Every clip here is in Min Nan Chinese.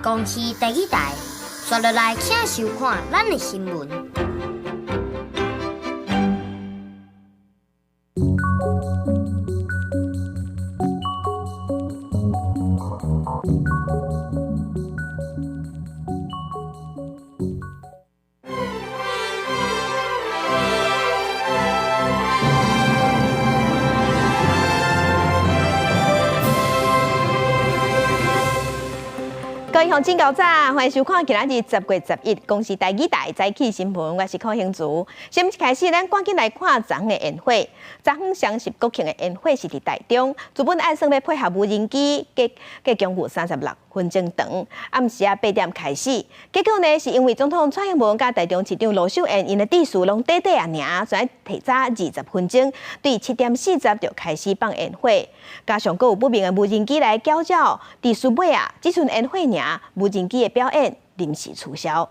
公視台語台，紲落來請收看咱的新聞。各位鄉親早，歡迎收看今仔日10月11公視台語台早起新聞，我是柯興竹。先一開始，咱趕緊來看昨昏的煙火。昨昏雙十國慶的煙火是佇台中，原本按算欲配合無人機，計計共有36分鐘長。暗時仔8點開始，結果呢是因為總統蔡英文佮台中市長盧秀燕𪜶的致辭攏短短仔爾，所以提早20分鐘，對7點40就開始放煙火。加上閣有不明的無人機來攪擾，佇輸尾啊，這陣煙火爾。無人機的表演臨時取消。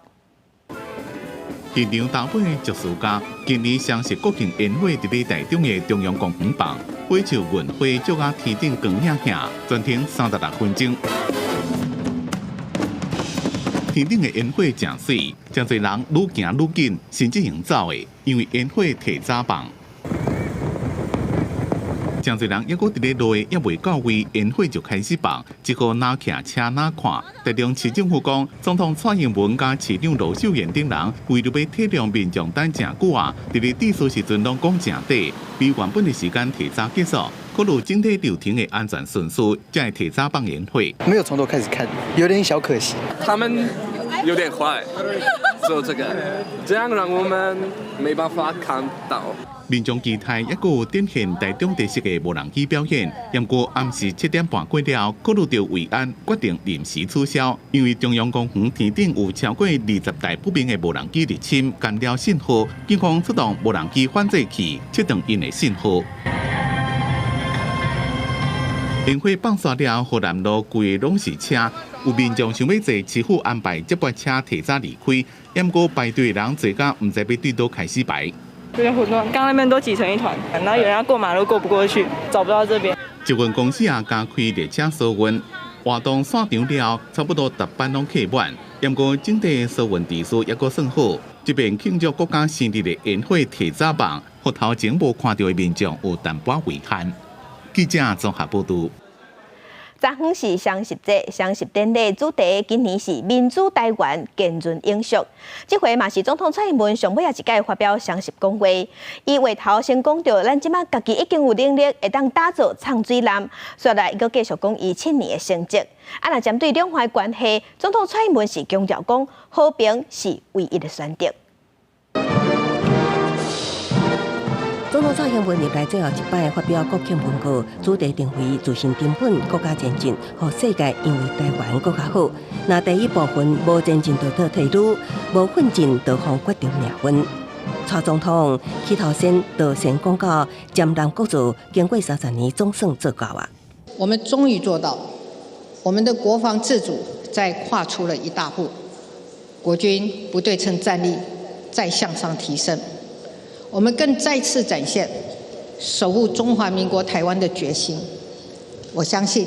現場大尾的藝術家今年雙十國慶煙火佇咧台中的中央公園放，火球雲火照甲天頂光影影，全程36分鐘。天頂的煙火誠媠，誠濟人愈行愈緊，甚至用走的，因為煙火提早放。誠濟人猶閣佇咧路的，猶未到位，煙火就開始放，只好若騎車若看。台中市政府講，總統蔡英文佮市長盧秀燕等人，為著欲體諒民眾等誠久啊，佇咧致辭時陣攏講誠短，比原本的時間提早結束，考慮整體流程的安全順序，才會提早放煙火。沒有從頭開始看，有點小可惜。他們有點壞，做這個，這樣讓我們沒辦法看到。民眾期待猶閣有展現台中特色的無人機表演，毋過暗時7點半過了，考慮著維安，決定臨時取消，因為中央公園天頂有超過20台不明的無人機入侵，干擾信號，警方出動無人機反制器，切斷𪜶的信號。煙火放煞了後，河南路規个攏是車，有民眾想欲坐市府安排接駁車提早離開，毋過排隊的人濟甲毋知欲對佗開始排。有點混亂，剛剛那邊都擠成一團，然後有人要過馬路過不過去，找不到這邊。捷運公司也加開列車疏運，活動散場了，差不多逐班攏客滿。毋過整體疏運秩序猶閣算好。這邊慶祝國家生日的煙火提早放，予頭前無看著的民眾有淡薄遺憾。記者綜合報導。昨昏是雙十節，雙十典禮主題今年是民主台灣堅韌永續。這回嘛是總統蔡英文上尾仔一擺發表雙十講話，伊話頭先講著，咱這馬家己已經有能力會當打造藏水艦，紲來伊閣繼續講伊7年的成績。啊，若針對兩岸關係，總統蔡英文是強調講和平是唯一的選擇。總統蔡英文入來最後一擺發表國慶文告，主題定為自信根本、國家前進，予世界認為台灣閣較好。若第一部分無前進就倒退嚕，無奮進就予決定命運。蔡總統起頭先就先講到，占南國造經過30年總算做到啊！我們終於做到，我們的國防自主再跨出了一大步，國軍不對稱戰力再向上提升。我們更再次展現守護中華民國台灣的決心。我相信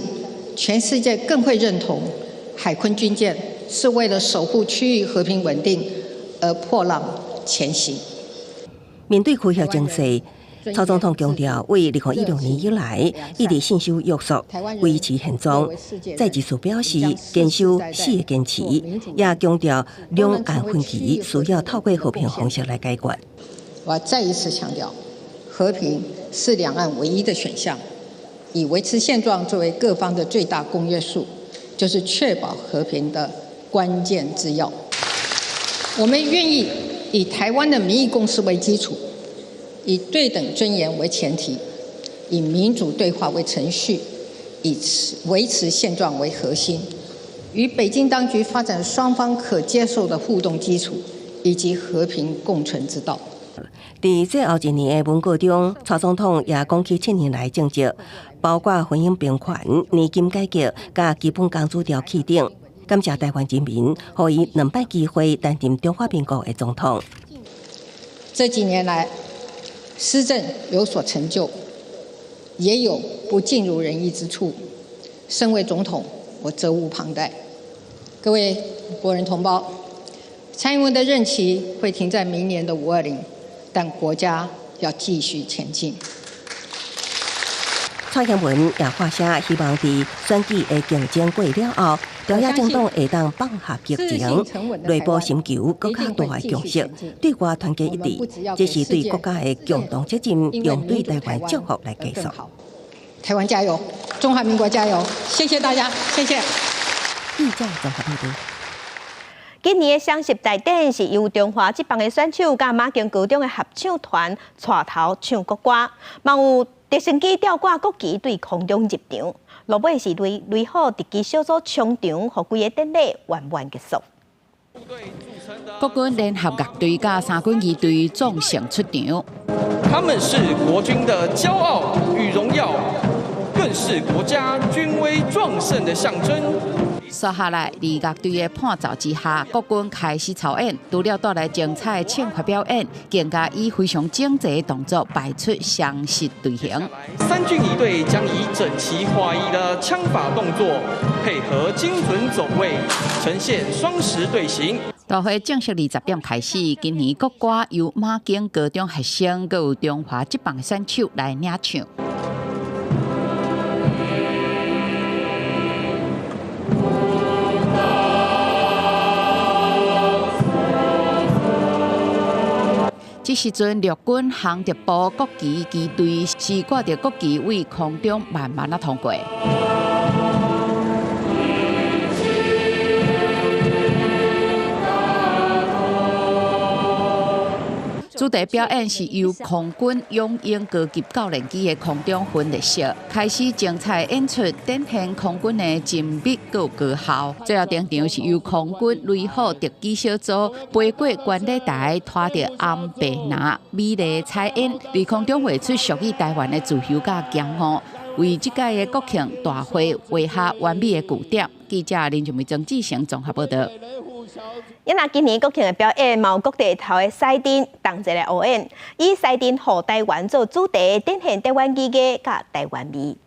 全世界更會認同海鯤軍艦是為了守護區域和平穩定而破浪前行。面對氣候情勢，蔡總統強調，為2016年以來一直信守約束，維持現狀。再一次表示堅守四個堅持，也強調兩岸分歧需要透過和平方式來解決。我要再一次強調，和平是兩岸唯一的選項。以維持現狀作為各方的最大公約數，就是確保和平的關鍵之要。我們願意以台灣的民意共識為基礎，以對等尊嚴為前提，以民主對話為程序，以維持現狀為核心，與北京當局發展雙方可接受的互動基礎，以及和平共存之道。佇最後一年的文告中，蔡總統也講起7年來政績，包括婚姻平權、年金改革、佮基本工資調起等。感謝台灣人民，予伊兩擺機會擔任中華民國的總統。這幾年來，施政有所成就，也有不盡如人意之處。身為總統，我責無旁貸，各位國人同胞，蔡英文的任期會停在明年的520，但國家要繼續前進。蔡英文也發聲，希望佇選舉的競爭過了後，朝野政黨會當放下激情，內部尋求閣較大的共識，對外團結一致，這是對國家的共同責任，用對台灣祝福來結束。台灣加油，中華民國加油！謝謝大家，謝謝。記者綜合報導。今年的雙十大典是由中華職棒的選手佮馬經高中的合唱團帶頭唱國歌，嘛有直升機吊掛國旗對空中入場，落尾是雷雷虎特技小組衝場，予規个典禮圓滿結束。國軍聯合樂隊佮三軍儀隊壯聲出場。他們是國軍的驕傲與榮耀，更是國家軍威壯盛的象徵。接下來，佇樂隊的伴奏之下，國軍開始操演。除了帶來精彩的唱法表演，更加以非常整齊的動作擺出雙十隊形。三軍儀隊將以整齊劃一的槍法動作，配合精準走位，呈現雙十隊形。大會正式20點開始，今年國歌由馬經高中學生，閣有中華職棒選手來領唱。這時陣，陸軍航特部國旗機隊是掛著國旗對空中慢慢仔通過。主題表演是由空軍勇鷹高級教練機的空中分列式開始精彩演出，展現空軍的精密閣高效。最後登場是由空軍雷虎特技小組飛過觀禮台，拖著紅白藍美麗彩煙，佇空中畫出屬於台灣的自由佮驕傲，為這屆的國慶大會畫下完美的句點。記者林俊梅、曾志成綜合報導。因若今年國慶的表演，嘛有各地頭的獅陣同齊來表演，以獅陣護台灣做主題，展現台灣技藝佮台灣味。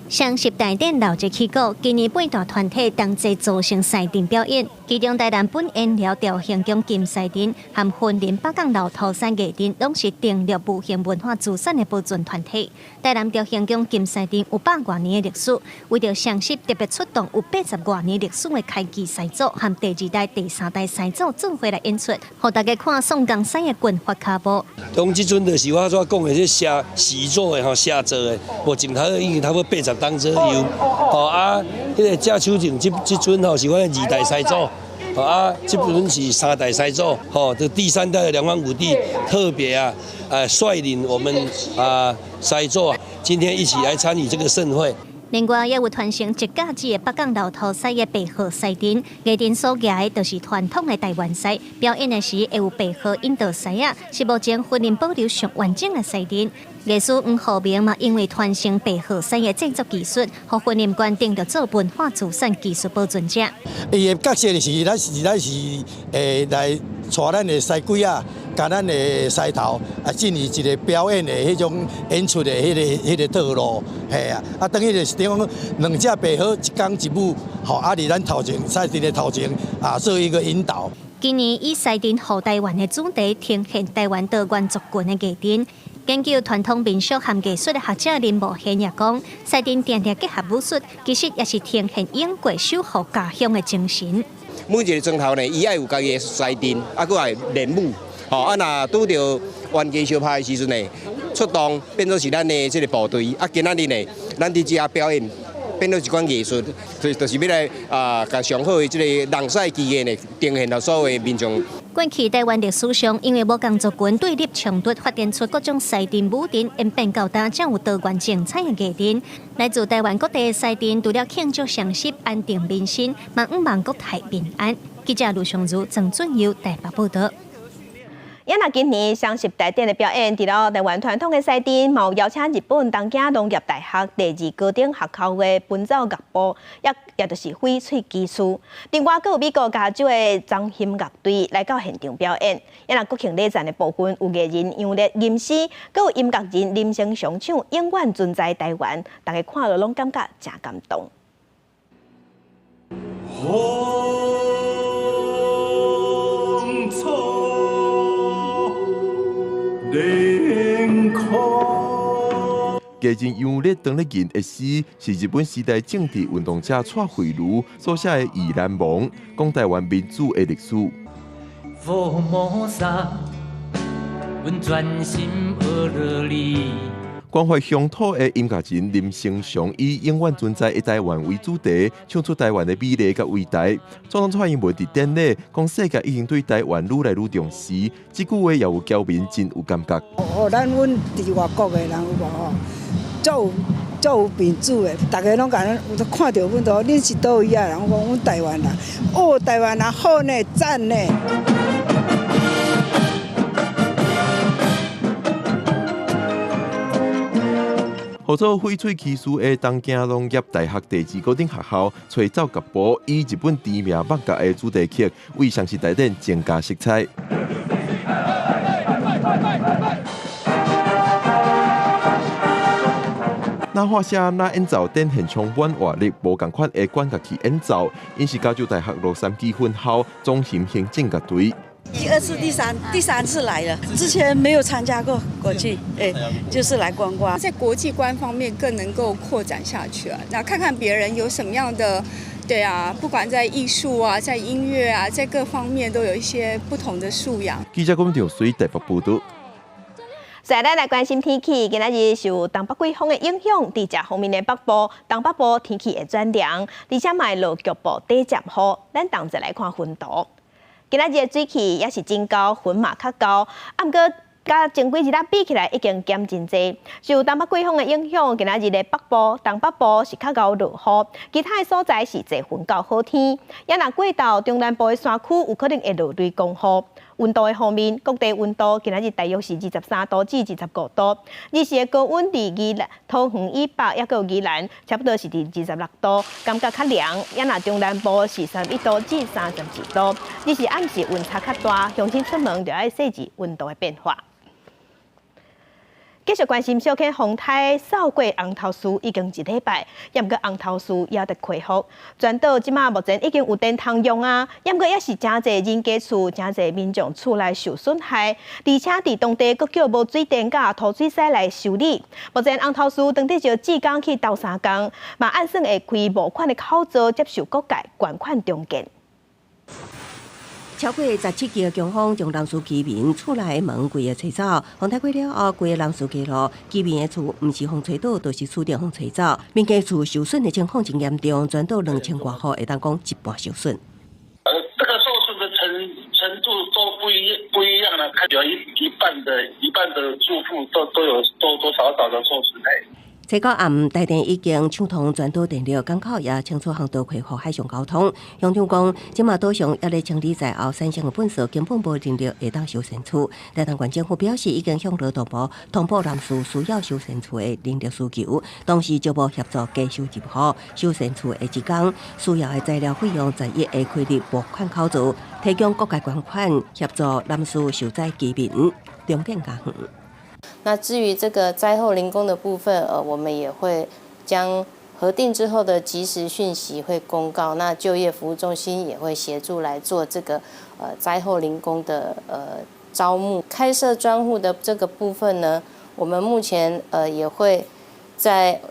雙十大典鬧熱起鼓，今年八大團體同齊組成獅陣表演，其中台南本煙寮兆興宮金獅陣和雲林北港老頭山藝陣，攏是登錄無形文化資產的保存團體。台南兆興宮金獅陣有百外年的歷史，為著雙十特別出動有80外年歷史的開基獅祖和第二代、第三代獅祖做伙來演出，予大家看宋江獅的棍法跤步。當這陣就是我所講的這寫習作的吼，寫作的，目前頭已經差不多80檔左右。吼啊，彼個鄭秋靜這陣吼是阮的二代師祖，吼啊，這陣是三代師祖，吼，這第三代的梁王武帝特別啊，率領我們啊師祖今天一起來參與這個盛會。另外，也有傳承一甲子的北港老頭獅的白鶴獅陣，藝陣所舉的就是傳統的台灣獅，表演的時會有白鶴引導獅仔，是目前雲林保留上完整的獅陣。藝師黃浩明嘛，因為傳承白鶴獅的製作技術，予雲林縣登錄做文化資產技術保存者。伊的角色是咱是來帶咱的獅鬼仔，佮咱的獅頭啊，進行一個表演的彼種演出的彼個套路，嘿啊，啊，等於就是講兩隻白鶴一公一母，吼，啊，佇咱頭前獅陣的頭前啊，做一個引導。今年以獅陣護台灣的主題，呈現台灣多元族群的藝陣。研究傳統民俗和藝術的學者林慕賢也講，獅陣定定結合武術，其實也是呈現永過守護家鄉的精神。每一個莊頭呢，伊愛有家己的獅陣，啊，閣愛練武，吼，啊，若拄著冤家相拍的時陣呢，出動變做是咱的這個部隊，啊，今仔日呢，咱佇遮表演。變做一款藝術，就是欲來啊，共上好的這個龍獅技藝呢，呈現予所有的民眾。過去台灣歷史上，因為無仝族群對立衝突，發展出各種獅陣武陣，演變到今才有多元精彩的藝陣。來自台灣各地的獅陣，除了慶祝雙十、安定民心，嘛向望國泰民安。記者盧尚如、曾俊佑台北報導。也若今年雙十大典的表演，除了台灣傳統的獅陣，嘛有邀請日本東京農業大學第二高等學校的奔走樂部，也就是翡翠騎士。另外，閣有美國加州的鋼琴樂隊來到現場表演。也若國慶禮讚的部分，有藝人楊烈吟詩，閣有音樂人林生祥唱《永遠存在台灣》，大家看了攏感覺誠感動。風草連空。藝人楊烈當咧吟的詩，是日本時代政治運動者蔡惠如所寫的《意難忘》，講台灣民主的歷史。福摩薩，阮專心學著你。關懷鄉土的音樂人林生祥以“永遠存在的台灣”為主題，唱出台灣的美麗佮偉大。總統蔡英文佇典禮講，世界已經對台灣愈來愈重視。這句話也有僑民真有感覺。哦，咱阮佇外國的人有無吼？足有民主的，逐家攏共咱看著阮都，恁是佗位仔人？我講阮台灣人，哦，台灣人好呢，讚呢。號做翡翠騎士的東京農業大學第二高等學校吹奏樂部，以日本知名樂樂的主題曲，為雙十大典增加色彩。那畫聲那演奏展現充滿活力、無仝款的管樂器演奏，𪜶是加州大學洛杉磯分校中心行政樂隊。第二次、第三次來了，之前沒有參加過國際，就是來觀光。在國際觀方面更能夠擴展下去啊，那看看別人有什麼樣的，對啊，不管在藝術啊，在音樂啊，在各方面都有一些不同的素養。記者龚長水台北報道。再來關心天氣，今仔日受東北季風的影響，佇這方面的北部、東北部天氣會轉涼，而且嘛會落局部短暫雨。咱同齊來看雲圖。今仔日的水汽也是真高，雲嘛較高，啊，毋過佮前幾日仔比起來已經減真濟。受東北季風的影響，今仔日的北部、東北部是較𠢕落雨，其他的所在是濟雲到好天。也若過到中南部的山區，有可能會落雷公雨。溫度的方面，各地溫度今仔日大約是23度至25度。日時的高溫佇宜蘭、桃園以北，抑閣有宜蘭，差不多是佇26度，感覺較涼。也若中南部是31度至32度。日時暗時溫差較大，鄉親出門就愛細緻溫度的變化。繼續關心小溪風颱掃過紅頭樹已經一禮拜，也毋過紅頭樹猶佇恢復。全島這馬目前已經有電通用啊，也毋過也是誠濟人家厝、誠濟民眾厝內受損害，而且佇當地閣叫無水電佮土水師來修理。目前紅頭樹當地就志工去鬥相共，嘛按算會開募款的口座接受各界捐款重建。超過17級的強風將南勢居民厝內的門規个吹走，風颱過了後，規个南勢街路居民的厝毋是予吹倒，就是厝頂予吹走。民家厝受損的情況真嚴重，全島2000外戶會當講一半受損。這個受損的程度都不一樣啦，有一半的住戶都有多多少少的受損。初九暗，台電已經搶通全島電力，港口也清楚航道恢復海上交通。鄉長講，這馬島上猶咧清理災後產生的糞掃，根本無人力會當修繕厝。台東縣政府表示，已經向勞動部通報南勢需要修繕厝的人力需求，同時招募協助加修入戶修繕厝的職工，需要的材料費用十一會開立募款口座，提供各界捐款協助南勢受災居民重建家園。那至於這個災後零工的部分，我們也會將核定之後的即時訊息會公告。那就業服務中心也會協助來做這個災後零工的招募。開設專戶的這個部分呢，我們目前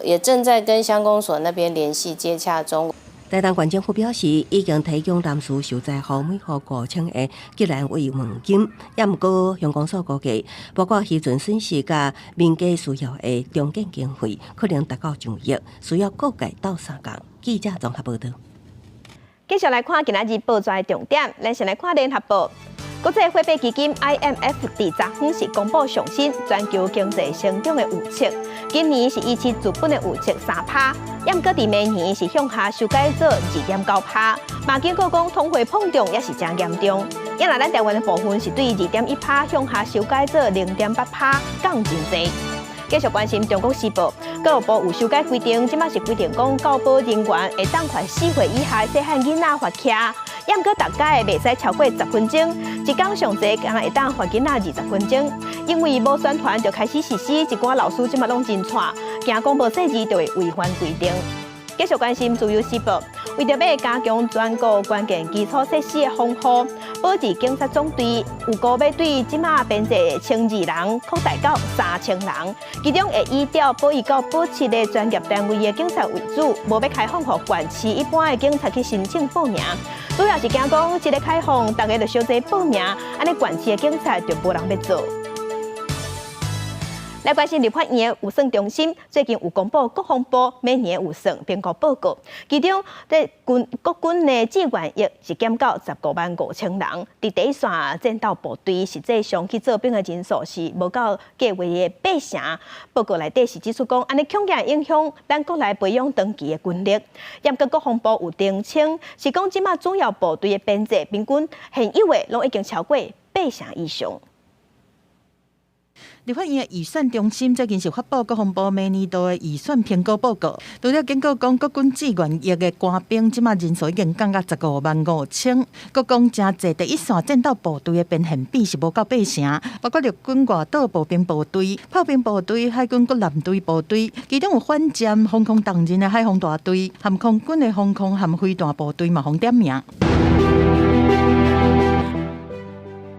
也正在跟鄉公所那邊聯繫接洽中。台東縣政府表示，已經提供南勢受災戶每戶5000個吉蘭慰問金，也毋過鄉公所估計，包括漁船損失佮民家需要的重建經費，可能達到1億，需要各界鬥相共。記者綜合報道。繼續來看今仔日報紙的重點，咱先來看聯合報。國際貨幣基金 IMF 佇昨昏是公布上新全球經濟成長的預測，今年是維持資本的預測3%，毋過佇明年是向下修改做2.9%。嘛警告講通貨膨脹也是誠嚴重。抑若咱台灣的部分是對2.1%向下修改做0.8%，降真濟。繼續關心中國時報，教育部有修改規定，這擺是規定講教保人員會當罰4歲以下細漢囡仔罰徛，毋過逐工袂使超過10分鐘，一工上濟干焦會當罰囡仔20分鐘。因為無宣傳就開始實施，一寡老師這擺攏真掣，驚講無細膩就會違反規定。繼續關心自由時報，為著欲加強全國關鍵基礎設施的防護，保自警察總隊預估欲對這馬編制1200人擴大到3000人，其中會以調保一到保七的專業單位的警察為主，無欲開放予縣市一般的警察去申請報名，主要是驚講這个開放，大家就相濟報名，按呢縣市的警察就無人欲做。來關心立法院預算中心最近有公布國防部每年預算評估報告，其中佇軍國軍的志願役是減到155,000人，佇第一線戰鬥部隊實際上去做兵的人數是無夠計畫的八成。報告內底是指出講，按呢恐驚影響咱國內培養長期的軍力。毋過國防部有澄清，是講這馬主要部隊的編制平均現有的攏已經超過八成以上。立法院的預算中心最近是發布國防部每年度的預算評估報告，除了警告講國軍志願役的官兵，這馬人數已經降到155,000，閣講誠濟第一線戰鬥部隊的編現比是無夠八成，包括陸軍外島步兵部隊、炮兵部隊、海軍各艦隊部隊，其中有反艦、防空重任的海防大隊，含空軍的防空和飛彈部隊嘛，予點名。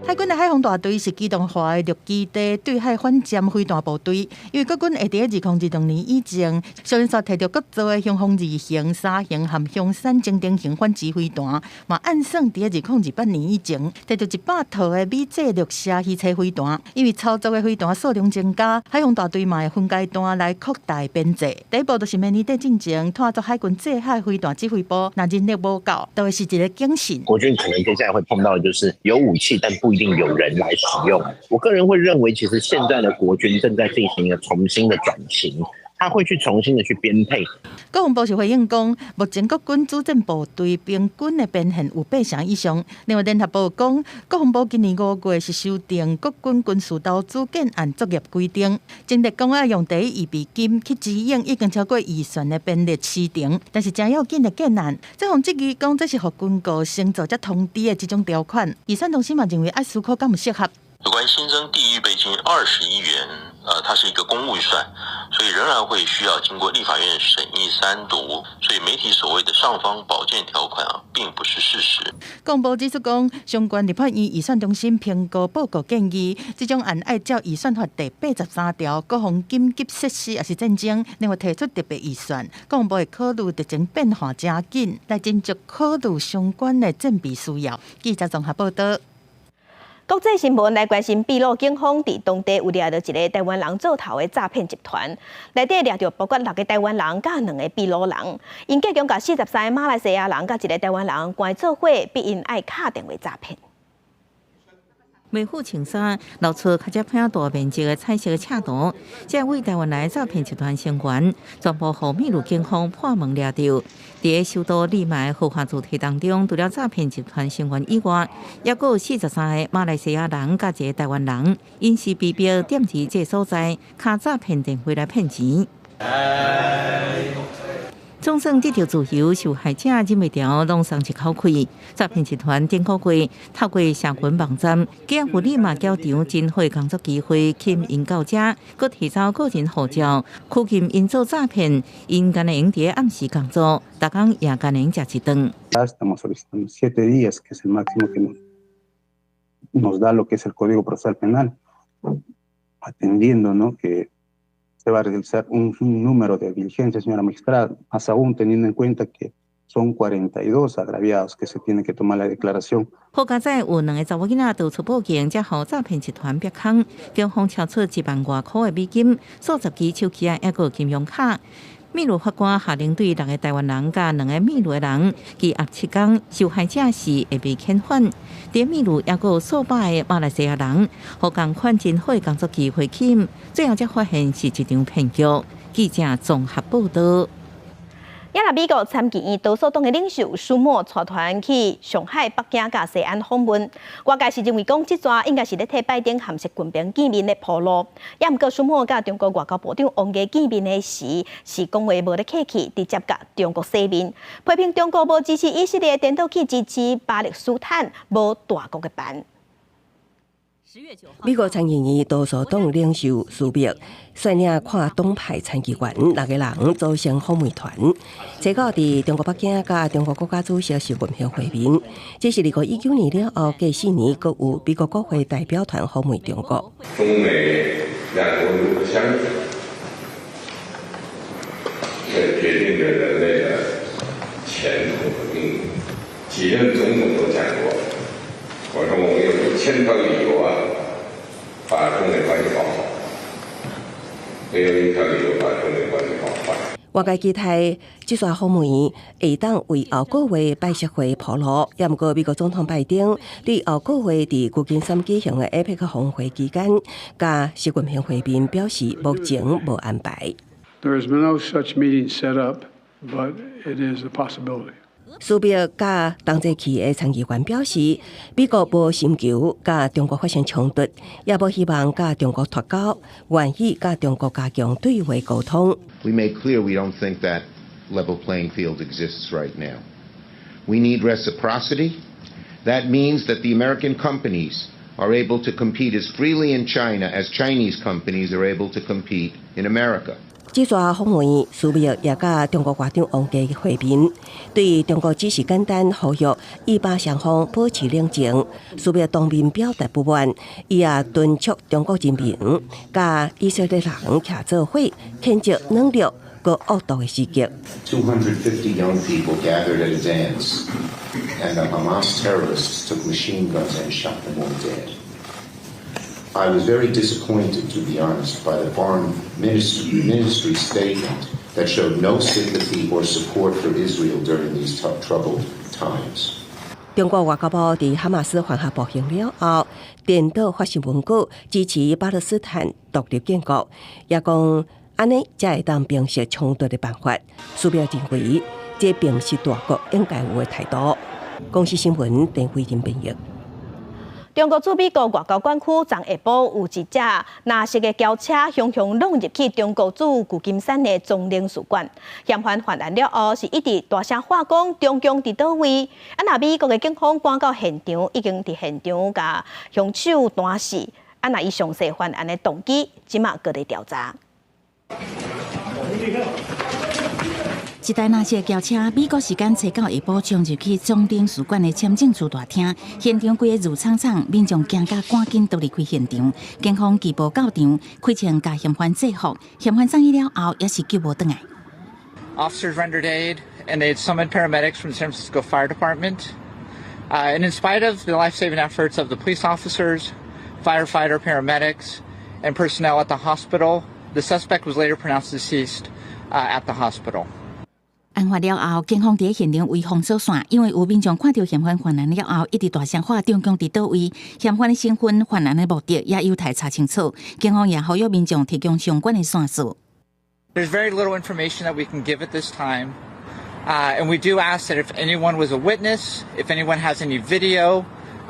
海軍的海防大隊是機動化的陸基地對海反艦飛彈部隊，因為國軍會佇2026年以前，上連續提著國造的雄風二型、三型和雄山精釘型反擊飛彈，嘛按算佇2028年以前，提著100套的美製綠蛇魚叉飛彈。因為操作的飛彈數量增加，海防大隊嘛會分階段來擴大編制。第一步就是明年底進前，拖做海軍制海飛彈指揮部，若人力無夠，都會是一個警訊。國軍可能接下來會碰到的就是有武器，但不一定有人來使用。我個人會認為，其實現在的國軍正在進行一個重新的轉型，他會去重新的去編配。國防部是回應講，目前國軍主戰部隊平均的編現有八成以上。另外，聯合報講，國防部今年5月是修訂國軍軍事投資建案作業規定，前提講愛用第一預備金去支應已經超過預算的兵力時程，但是誠要緊的建案，這項質疑講這是予軍購先做才通知的這種條款，預算中心嘛認為愛思考敢有適合。有關新增第一預備金20億元，它是一個公務預算，所以仍然會需要經過立法院審議三讀，所以媒體所謂的尚方寶劍條款啊，並不是事實。國防部指出講，相關立法院預算中心評估報告建議，這種案愛照預算法第83條，國防緊急設施抑是戰爭，另外提出特別預算，國防部會考慮特情變化誠緊，來斟酌考慮相關的戰備需要。記者綜合報道。國際新聞來關心，秘魯警方佇當地有掠著一个台灣人做頭的詐騙集團，內底掠著包括六个台灣人佮兩个秘魯人，𪜶計共共43个馬來西亞人佮一个台灣人關做伙，逼𪜶愛敲電話詐騙。袂赴穿衫，露出較這片大面積的彩色赤圖，這位台灣來詐騙集團成員，全部予秘魯警方破門掠著。佇首都利馬的豪華住宅當中，除了詐騙集團成員以外，猶閣有43個馬來西亞人佮一个台灣人，𪜶是被迫踮佇這个所在，敲詐騙電話來騙錢。總算得著自由，受害者忍袂牢，攏鬆一口氣。詐騙集團頂個月透過社群網站，寄予利馬繳場真好工作機會，吸引𪜶到遮，閣提走個人護照，拘禁𪜶做詐騙，𪜶干焦會佇暗時工作，逐工也干焦會食一頓。 Estamos solicitando 7 días, que es el máximo que nos da lo que es el Código Procesal Penal, atendiendo, ¿no?, que se va a realizar un número de diligencias, señora magistrada, más aún teniendo en cuenta que son 42 agraviados que se tienen que tomar la declaración. 好佳哉有兩个查某囡仔逃出報警，才予詐騙集團煏空，警方查出1萬外箍的美金、數十支手機仔，抑閣金融卡。秘魯法官下令對六个台灣人佮兩个秘魯的人羈押7工，受害者是會被遣返。佇秘魯猶閣有數百个馬來西亞人，予仝款真好的工作機會吸引，最後才發現是一場騙局。記者綜合報導。也若美國參議院多數黨的領袖舒默帶團去上海、北京佮西安訪問，外界是認為講這逝應該是咧替拜登和習近平見面咧鋪路。也毋過舒默佮中國外交部長王毅見面的時，是講話無咧客氣，直接共中國洗面，批評中國無支持以色列，顛倒去支持巴勒斯坦，無大國的範。美國參議院多數黨領袖舒默率領跨黨派參議員六个人組成訪問團，初九佇中國北京佮中國國家主席習近平會面。這是2019年了後，隔4年，閣有美國國會代表團訪問中國。中美兩國如何相處，這決定着人類的前途和命運。幾任總統都講過，我說我們有1000條理由啊，把中美關係搞好，沒有一條理由把中美關係搞壞。外界期待這逝訪問會當為後個月拜習會鋪路，也毋過美國總統拜登對後個月佇舊金山舉行的 APEC 峰會期間，佮習近平會面表示目前無安排。 There is no such meeting set up, but it is a possibility. 舒默佮同齊去的參議員表示，美國無尋求佮中國發生衝突，也無希望佮中國脫鈎，願意佮中國加強對話溝通。 We made clear we don't think that level playing field exists right now. We need reciprocity. That means that the American companies are able to compete as freely in China as Chinese companies are able to compete in America. 這逝訪問，舒默也佮中國外長王毅會面，對中國只是簡單呼籲以巴雙方保持冷靜。舒默當面表達不滿，伊也敦促中國人民佮以色列人徛做伙，譴責軟弱閣惡毒的襲擊。 250 young people gathered at a dance, and the Hamas terrorists took machine guns and shot them all dead. I was very disappointed, to be honest, by the foreign ministry statement that showed no sympathy or support for Israel during these troubled times. 中國外交部佇哈馬斯犯下暴行了後，顛倒發新聞稿支持巴勒斯坦獨立建國，也講按呢才會當平息衝突的辦法。舒默認為，這並毋是大國應該有的態度。公視新聞鄧慧玲編譯。中國駐美國外交館區昨下晡有一隻藍色的轎車，雄雄挵入去中國駐舊金山的總領事館。嫌犯犯案了後，是一直大聲喊講中共佇佗位。啊，若美國的警方趕到現場，已經佇現場共兇手彈死。啊，若伊詳細犯案的動機，這馬閣咧調查。一台藍色轎車，美國時間初九下晡衝入去總領事館的簽證處大廳，現場規个挐氅氅，民眾驚甲趕緊逃離開現場。警方齊步到場，開槍共嫌犯制服，嫌犯送醫了後也是救無轉來。 Officers rendered aid and they had summoned paramedics from the San Francisco Fire Department. And in spite of the life-saving efforts of the police officers, firefighter, paramedics, and personnel at the hospital, the suspect was later pronounced deceased at the hospital. 案發了後，警方佇現場圍封鎖線，因為有民眾看著嫌犯犯案了後，一直大聲喊中共佇佗位，嫌犯的身份、犯案的目的也有待查清楚。警方也呼籲民眾提供相關的線索。 There's very little information that we can give at this time, and we do ask that if anyone was a witness, if anyone has any video,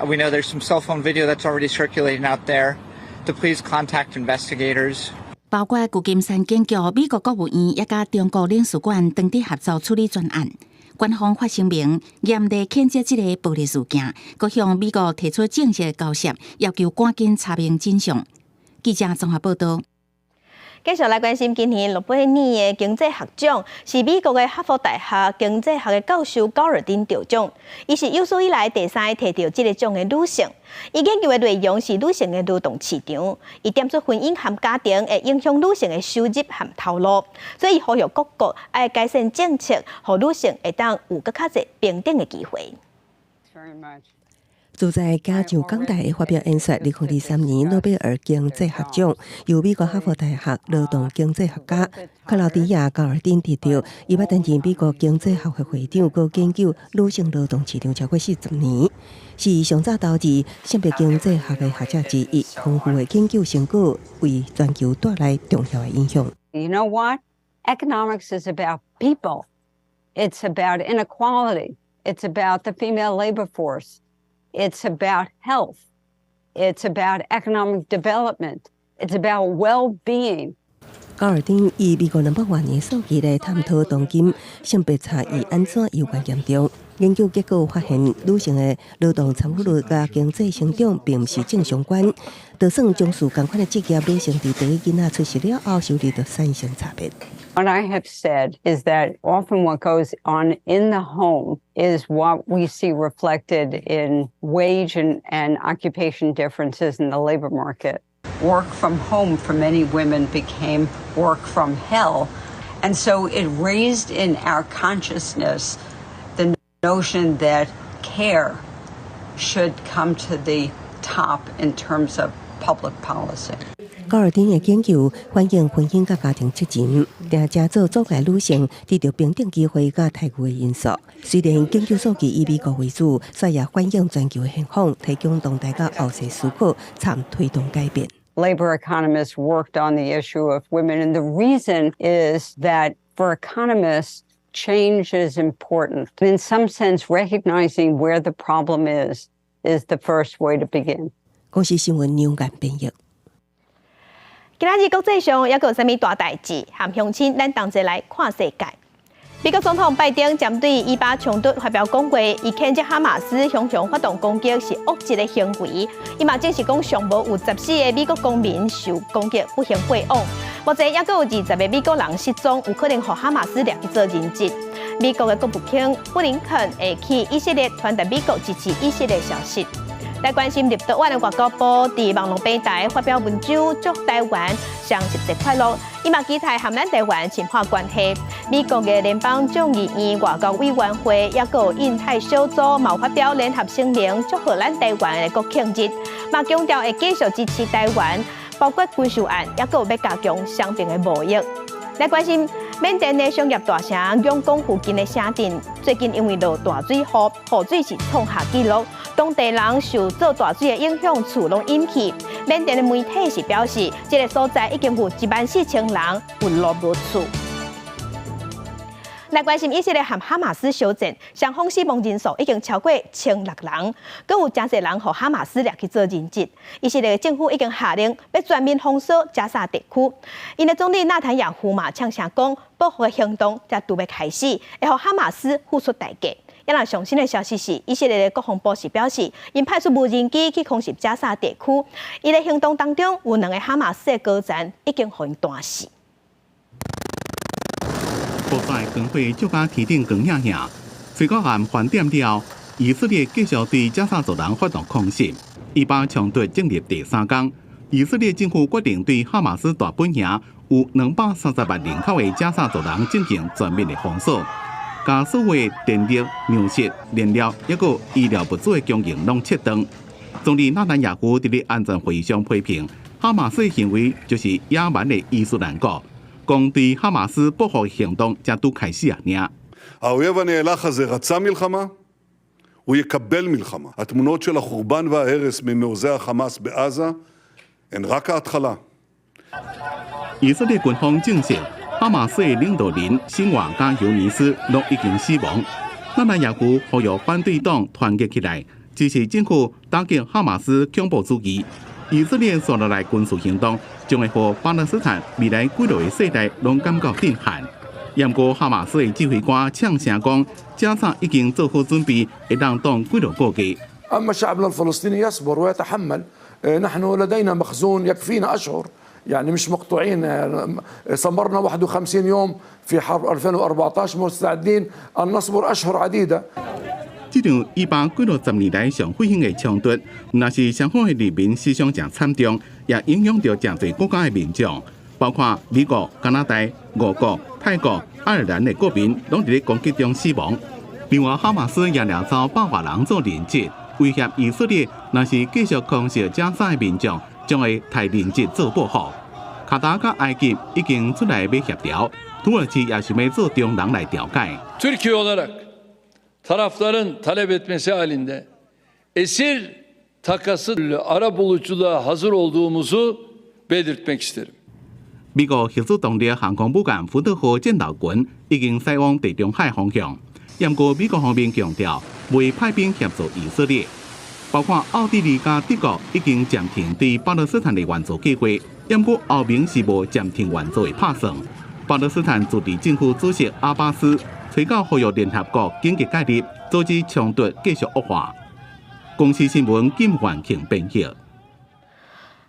we know there's some cell phone video that's already circulating out there, to please contact investigators. 包括舊金山警局、美國國務院，也佮中國領事館當地合作處理專案。官方發聲明，嚴厲譴責這个暴力事件，閣向美國提出正式交涉，要求趕緊查明真相。記者綜合報導。繼續來關心今年諾貝爾的經濟學獎，是美國的哈佛大學經濟學的教授高爾丁得獎。伊是有史以來第三个提著這个獎的女性。伊研究的內容是女性的勞動市場，伊點出婚姻和家庭會影響女性的收入和頭路，所以呼籲各國愛改善政策，予女性會當有閣較濟平等的機會。就在加州港大發表演說，2023年諾貝爾經濟學獎由美國哈佛大學勞動經濟學家克勞迪亞·高爾丁得到。伊捌擔任美國經濟學會會長，閣研究女性勞動市場超過40年，是上早投入性別經濟學的學者之一。豐富的研究成果為全球帶來重要的影響。 You know what? Economics is about people. It's about inequality. It's about the female labor force. It's about health. It's about economic development. It's about well-being. 高爾丁以美國200萬年數據來探討當今性別差異按怎猶原嚴重。研究結果發現，女性的勞動參與率佮經濟成長並毋是正相關。就算從事仝款的職業，女性佇第一囡仔出世了後，收入就產生差別。 What I have said is that often what goes on in the home is what we see reflected in wage and occupation differences in the labor market. Work from home for many women became work from hell. And so it raised in our consciousness the notion that care should come to the top in terms of public policy. 高爾丁的研究反映婚姻佮家庭責任，定正做阻礙女性得著平等機會佮待遇的因素。雖然研究數據以美國為主，卻也反映全球的現況，提供當代佮後世思考，參推動改變。 Labor economists worked on the issue of women, and the reason is that for economists, change is important. In some sense, recognizing where the problem is is the first way to begin. 公視新聞牛岩編譯。今仔日國際上猶閣有啥物大代誌？和鄉親，咱同齊來看世界。美國總統拜登針對以巴衝突發表講話，伊譴責哈馬斯雄雄發動攻擊是惡質的行為。伊嘛證實講，上無有14個美國公民受攻擊不幸過往。目前猶閣有20個美國人失蹤，有可能予哈馬斯掠去做人質。美國的國務卿布林肯會去以色列傳達美國支持以色列消息。來關心立陶宛的外交部佇網路平台發表文章，祝台灣雙十節快樂。伊嘛期待和咱台灣深化關係。美國的聯邦眾議院外交委員會抑閣有印太小組嘛發表聯合聲明，祝賀咱台灣的國慶日，嘛強調會繼續支持台灣，包括軍售案，抑閣有欲加強雙邊的貿易。來關心緬甸的商業大城仰光附近的城鎮，最近因為落大水雨，雨水是創下紀錄，當地人受做大水的影響，厝攏淹去。緬甸的媒體是表示，這个所在已經有1萬4千人有路無厝。來關心以色列和哈馬斯相戰，雙方死亡人數已經超過1600人，閣有誠濟人予哈馬斯掠去做人質。以色列政府已經下令欲全面封鎖加薩地區。𪜶的總理納坦雅胡嘛嗆聲講，報復的行動才拄欲開始，會予哈馬斯付出代價。抑若上新的消息是，以色列的國防部是表示，𪜶派出無人機去空襲加薩地區，𪜶的行動當中有兩个哈馬斯的高層已經予𪜶彈死。國際光火照甲天頂光影影，最高岸飯點了，以色列繼續對加薩走廊發動空襲，以巴衝突進入第三天。以色列政府決定對哈馬斯大本營有230萬人口的加薩走廊進行全面的封鎖，共所有電力、糧食、燃料，抑閣醫療物資的供應攏切斷。總理納坦雅胡佇咧安全會議上批評哈馬斯的行為就是野蠻的伊斯蘭國。講對哈馬斯報復行動才拄開始爾。 האויב הנאלח הזה רצה מלחמה, הוא יקבל מלחמה. התמונות של החורבן וההרס ממעוזי החמאס בעזה הן רק ההתחלה. 以色列軍方證實，哈馬斯的領導人辛瓦佮尤尼斯攏已經死亡。納坦雅胡呼籲反對黨團結起來，支持政府打擊哈馬斯恐怖主義。以色列紲落來軍事行動，將會予巴勒斯坦未來幾落个世代攏感覺震撼。毋過哈馬斯的指揮官嗆聲講，加薩已經做好準備，會當擋幾落個月。 أما شعبنا الفلسطيني يصبر ويتحمل نحن لدينا مخزون يكفينا أشهر يعني مش مقطوعين صبرنا 51 يوم في حرب 2014 مستعدين أن نصبر أشهر عديدة。這場以巴幾落十年來上血腥的衝突，毋但是雙方的人民死傷誠慘重，也影響著誠濟國家的民眾，包括美國、加拿大、俄國、泰國、愛爾蘭的國民，攏佇咧攻擊中死亡。另外，哈馬斯也掠走百外人做人質，威脅以色列，若是繼續空襲加沙的民眾，將會提人質做報復。卡達佮埃及已經出來欲協調，土耳其也想欲做中人來調解。 Türkiye olarak tarafların talep etmesi halinde esir takası arabuluculuğa hazır olduğumuzu belirtmek isterim. 美國核子動力航空母艦福特號戰鬥群已經駛往地中海方向，毋過美國方面強調，袂派兵協助以色列。包括奧地利佮德國已經暫停對巴勒斯坦的援助計劃，毋過歐盟是無暫停援助的拍算。巴勒斯坦自治政府主席阿巴斯催告呼籲聯合國緊急介入，阻止衝突繼續惡化。公視新聞金環慶編譯。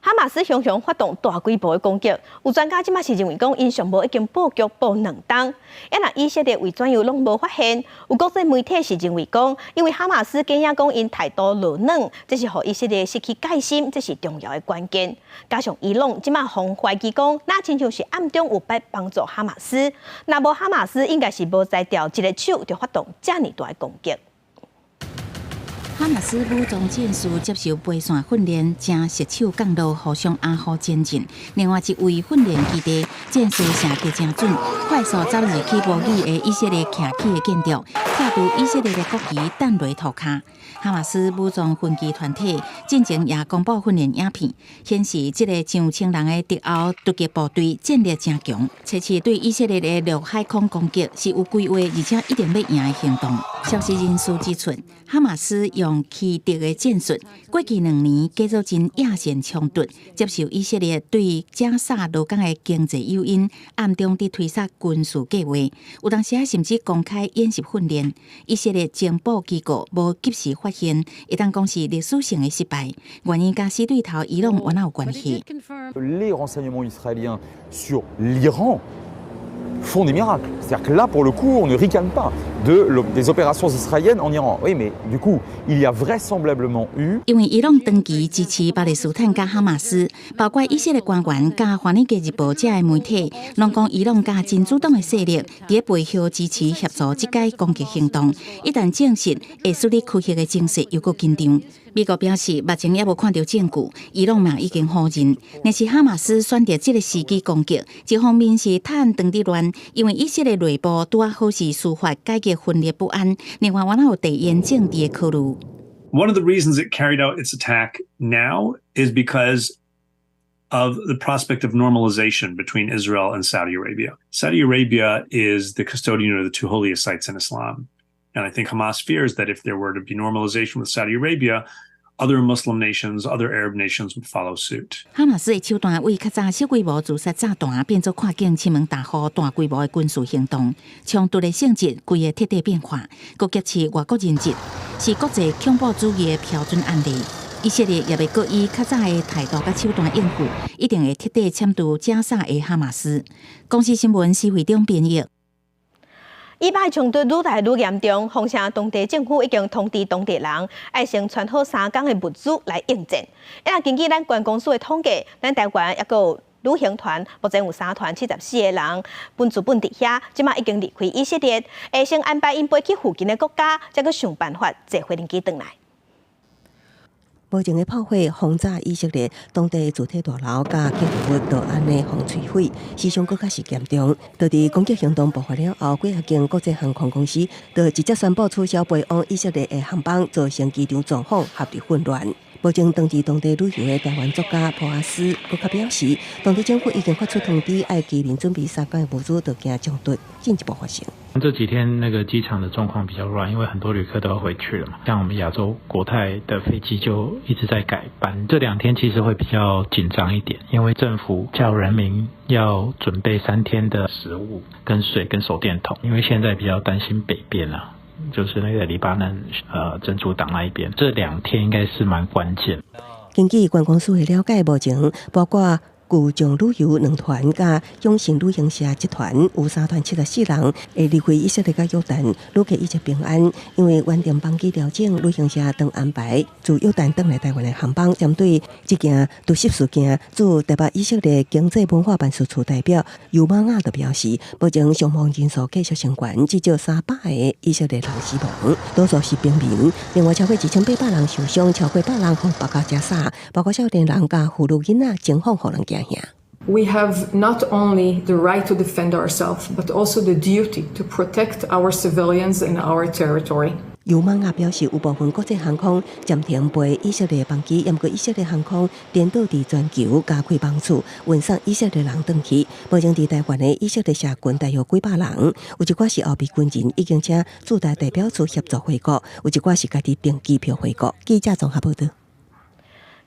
哈馬斯雄雄發動大規模的攻擊，有專家這馬是認為講，𪜶上無已經布局布兩冬，啊若以色列為怎樣攏無發現？有國際媒體是認為講，因為哈馬斯驚驚講𪜶態度落軟，這是予以色列失去戒心，這是重要的關鍵。加上伊朗這馬予懷疑講，若親像是暗中有擺幫助哈馬斯，若無哈馬斯應該是無才調一个手就發動遮爾大的攻擊。哈馬斯武裝戰士接受飛線訓練，正熟手降落，互相掩護前進。另外一位訓練基地，戰士射擊誠準，快速走入去無語的以色列徛起的建築，拆除以色列的國旗，彈落塗跤。哈馬斯武裝分支團體進前也公布訓練影片，顯示這个上千人的敵後突擊部隊戰力誠強，這次對以色列的陸海空攻擊是有規劃，而且一定欲贏的行動。消息人士指出，哈馬斯用奇特的戰術，過去2年繼續真野線衝突，接受以色列對加薩羅港的經濟誘因，暗中佇推捒軍事計劃，有當時甚至公開演習訓練。以色列情報機構無及時發現，會當講是歷史性的失敗，原因佮死對頭伊朗原來有關係。 Les renseignements israéliens sur l'Iran font des miracles. C'est-à-dire que là, pour le coup, on ne ricane pas des opérations israéliennes en Iran. Oui, mais du coup, il y a vraisemblablement eu 因為伊朗長期支持巴勒斯坦佮哈馬斯，包括以色列官員佮華爾街日報這个媒體，攏講伊朗佮真主黨的勢力佇背後支持協助這擺攻擊行動。一旦證實，會使區域的情勢又閣緊張。美國表示，目前猶無看著證據，伊朗嘛已經否認。若是哈馬斯選擇這个時機攻擊，一方面是趁當地亂，因為以色列內部拄仔好是司法改革分裂不安，另外還有地緣政治的考慮。 One of the reasons it carried out its attack now is because of the prospect of normalization between Israel and Saudi Arabia. Saudi Arabia is the custodian of the two holiest sites in Islam. And I think Hamas fears that if there were to be normalization with Saudi Arabia, other Muslim nations, other Arab nations would follow suit. 哈馬斯的手段為較早小規模自殺炸彈變做看見侵門大戶大規模的軍事行動，衝突的性質規个徹底變化，閣挾持外國人質，是國際恐怖主義的標準案例。以色列猶未閣以較早的態度佮手段應付，一定會徹底殲除加薩的哈馬斯。公視新聞施惠中編譯。以巴衝突愈來愈嚴重，況且當地政府已經通知當地人，愛先穿好3工的物資來應戰。啊，根據咱觀光署的統計，咱台灣猶閣有旅行團，目前有三團74个人，本資本佇遐，這馬已經離開以色列，會先安排𪜶飛去附近的國家，才閣想辦法坐飛機轉來。無情的炮火轟炸以色列當地住宅大樓佮建築物都按呢予摧毀，死傷閣較是嚴重。就佇攻擊行動爆發了後，幾若間國際航空公司就直接宣布取消飛往以色列的航班，造成機場狀況陷入混亂。目前當地當地旅遊的台灣作家普阿斯閣較表示，當地政府已經發出通知，愛居民準備3工的物資，就驚衝突進一步發生。這幾天那個機場的狀況比較亂，因為很多旅客都要回去了嘛。像我們亞洲國泰的飛機就一直在改班，這2天其實會比較緊張一點，因為政府叫人民要準備3天的食物、跟水、跟手電筒，因為現在比較擔心北邊啊，就是那個黎巴嫩真主黨那一邊，這兩天應該是蠻關鍵。根據觀光署的了解，目前包括巨匠旅遊兩團佮永盛旅行社一團，有三團74人會離開以色列佮約旦，旅客一切平安。因為原定班機調整，旅行社當安排自約旦轉來台灣的航班。針對這件突襲事件，駐台北以色列經濟文化辦事處代表尤瑪亞就表示，目前傷亡人數繼續升懸，至少300個以色列人死亡，多數是平民。另外，超過1800人受傷，超過100人予縛甲食死，包括少年人佮婦女囡仔，情況予人驚嚇。 We have not only the right to defend ourselves, but also the duty to protect our civilians and our territory. 尤瑪亞表示，有部分國際航空暫停飛以色列班機，毋過以色列航空顛倒佇全球加開班次，運送以色列人轉去。目前佇台灣的以色列社群大約幾百人，有一寡是後備軍人，已經請駐台代表處協助回國，有一寡是家己訂機票回國。記者綜合報道。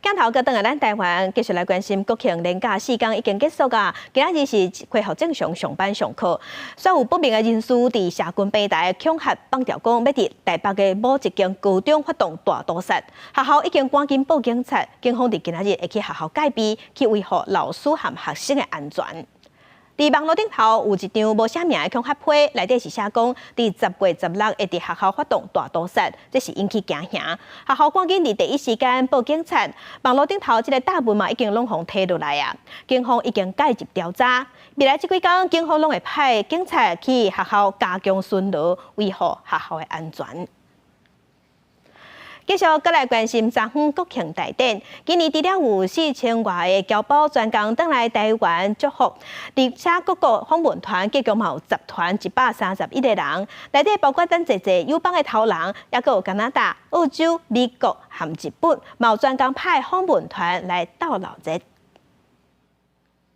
鏡頭閣轉來咱台灣，繼續來關心國慶連假4工已經結束啊！今仔日是恢復正常上班上課，煞有不明的人士佇社群平台恐嚇放調講，欲佇台北的某一間高中發動大屠殺。學校已經趕緊報警察，警方佇今仔日會去學校戒備，去維護老師和學生的安全。佇網路頂頭有一張無寫名的恐嚇批，內底是寫講，佇10月16會佇學校發動大屠殺，這是引起驚嚇。學校趕緊佇第一時間報警察，網路頂頭這個答文嘛已經攏予提落來啊。警方已經介入調查，未來這幾工，警方攏會派警察去學校加強巡邏，維護學校的安全。繼續閣來關心昨昏國慶大典。今年除了有4000外个僑胞專工轉來台灣祝福，而且各國訪問團計共嘛有10團131個人，內底包括咱濟濟友邦的頭人，抑閣有加拿大、澳洲、美國和日本，嘛有專工派訪問團來鬥鬧熱。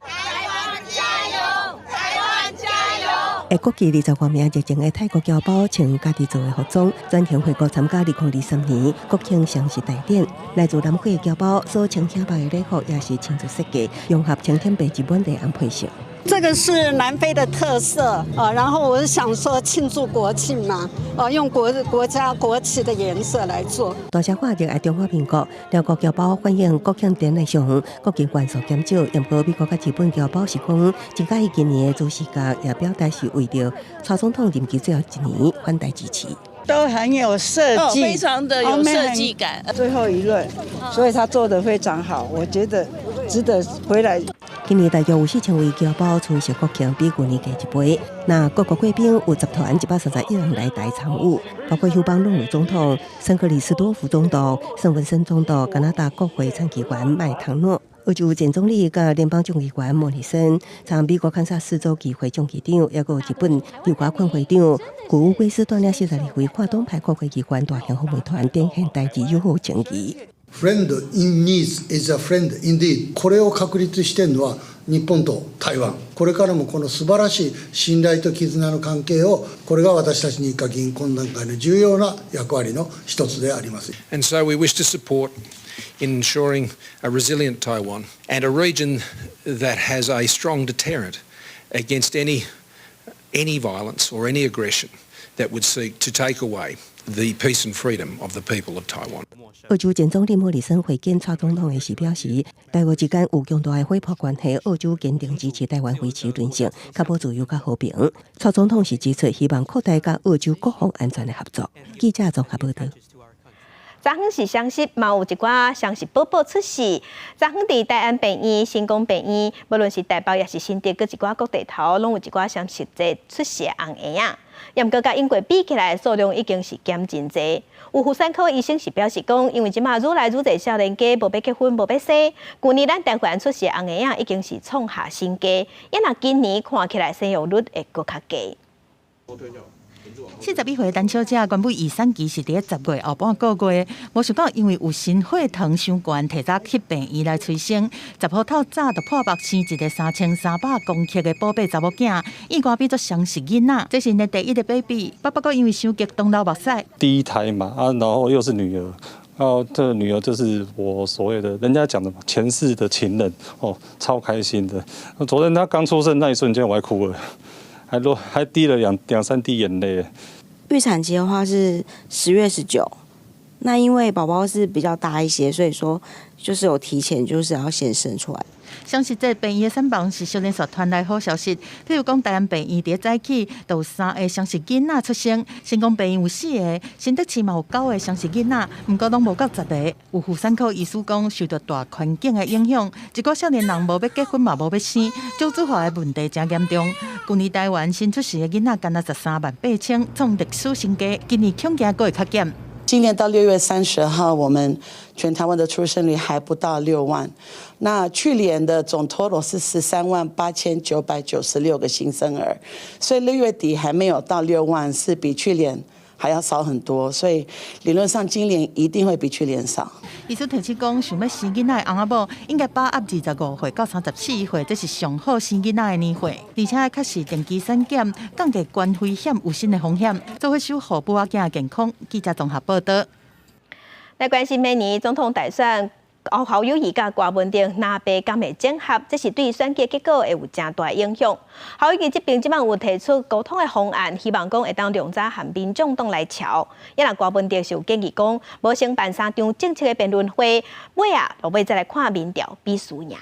台灣加油！台灣加油！會國旗20外名熱情的泰國僑胞穿家己做的服裝，專程回國參加2023年國慶雙十大典。來自南非的僑胞所穿顯白的禮服也是親自設計，融合青天白日滿地紅配色。這個是南非的特色啊，然後我是想說慶祝國慶嘛，啊，用國家國旗的顏色來做。大聲喊熱愛中華民國，寮國僑胞反映國慶典禮上國旗元素減少，毋過美國佮日本僑胞是講，真佮意今年的主視覺，也表達是為著蔡總統任期最後一年反台支持。都很有設計，非常的有設計感。最後一輪，所以他做得非常好，我覺得值得回來。今年大約有4000位僑胞出席國慶，比舊年加一倍。那各國貴賓有10團131人來台參與，包括友邦諾魯總統、聖克里斯多福總督、聖文森總督、加拿大國會參議員麥唐諾。澳洲前總理佮聯邦眾議員莫里森，參美國堪薩斯州議會眾議長，抑閣有日本劉華坤會長，古烏龜斯帶領42位跨黨派國會議員大型訪問團，展現台日友好情誼。 Friend in needs is a friend indeed。これを確立しているのは日本と台灣。これからもこの素晴らしい信頼と絆の関係を、これが私たち日華議員懇談会の重要な役割の一つであります。 And so we wish to support in ensuring a resilient Taiwan and a region that has a strong deterrent against any violence or any aggression that would seek to take away the peace and freedom of the people of Taiwan. 澳洲前總理莫里森會見蔡總統的時表示，台澳之間有強大的夥伴關係，澳洲堅定支持台灣維持韌性，確保自由佮和平。蔡總統是指出，希望擴大佮澳洲國防安全的合作。記者綜合報道。昨昏是雙十，嘛有一寡雙十寶寶出世。昨昏佇大安病院、成功病院，無論是台北抑是新竹，閣一寡各地頭，攏有一寡雙十節出世的紅嬰仔。毋過佮英國比起來，數量已經是減真濟。有婦產科醫生是表示講，因為這馬愈來愈濟少年家無欲結婚、無欲生，舊年咱台灣出世紅嬰仔已經是創下新低。伊若今年看起來生育率會閣較低。41歲陳小姐原本預產期是佇10月後半個月，無想到因為有心血糖傷懸，提早去病院來催生。10號透早就破腹生一個3300公克的寶貝查某囝，意外變做雙十囡仔，這是𪜶第一個 baby。爸爸閣因為傷激動流目屎。第一胎嘛，啊，然後又是女兒，然後這個女兒就是我所謂的人家講的前世的情人，哦，超開心的。昨天她剛出生那一瞬間，我還哭了。還落還滴了兩三滴眼淚。預產期的話是10月19，那因為寶寶是比較大一些，所以說就是有提前就是要先生出來。雙十節病院的產房是小連續傳來好消息，譬如講台南病院佇早起就有三个雙十囡仔出生，成功病院有四个，新竹市嘛有九个雙十囡仔，毋過攏無夠10个。有婦產科醫師講，受著大環境的影響，一寡少年人無欲結婚嘛無欲生，少子化的問題誠嚴重。舊年台灣新出世的囡仔干焦138,000，創歷史新低，今年恐驚閣會較減。今年到6月30號，我們全台灣的出生率還不到6萬。那去年的總 total 是138,996個新生兒，所以6月底還沒有到6萬，是比去年還要少很多。所以理論上今年一定會比去年少。醫師提醒講，想欲生囡仔的翁仔某，應該把握25歲到34歲，這是上好生囡仔的年歲。而且確實定期產檢，降低關危險有新的風險，做伙守護母仔囝的健康。記者綜合報導。來關心明年總統大選，侯友宜佮郭文哲藍白敢會整合，這是對選舉結果會有誠大影響。侯友宜這邊這擺有提出溝通的方案，希望講會當量早和民眾黨來喬。也若郭文哲是有建議講，無先辦三場政策的辯論會，尾仔落尾再來看民調比輸贏。